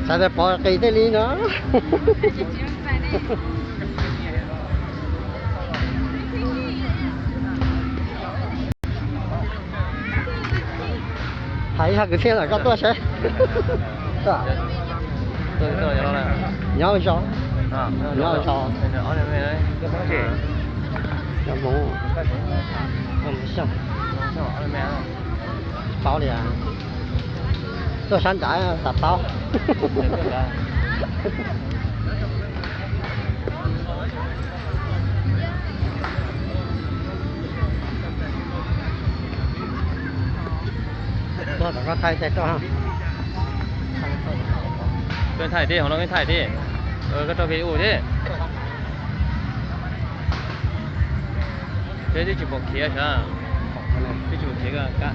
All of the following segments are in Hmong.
Xav tias pov qis tej li no. Hais ib zag kwv txhiaj lawm koj tuaj seb. Nyob zoo. Nyob zoo. Cov Hmoob. Paub li. Tuaj sab nrad xav paub. Tuaj tom koj thaij tej tuaj. Koj thaij thiab, hauv no koj thaij thiab. Koj rau Facebook thiab. Peb twb tsis pom khiav sav, twb tsis pom khiav kab.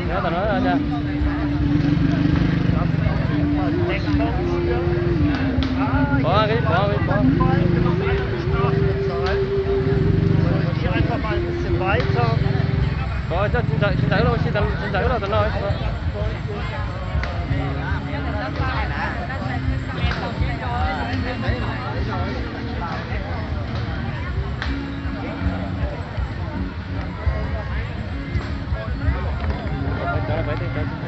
Nyob tom no. Pov, pov, pov. Pov, coj tsis ntawm, tsis ntawm los, tsis ntawm los tom no. Cov no peb tej cov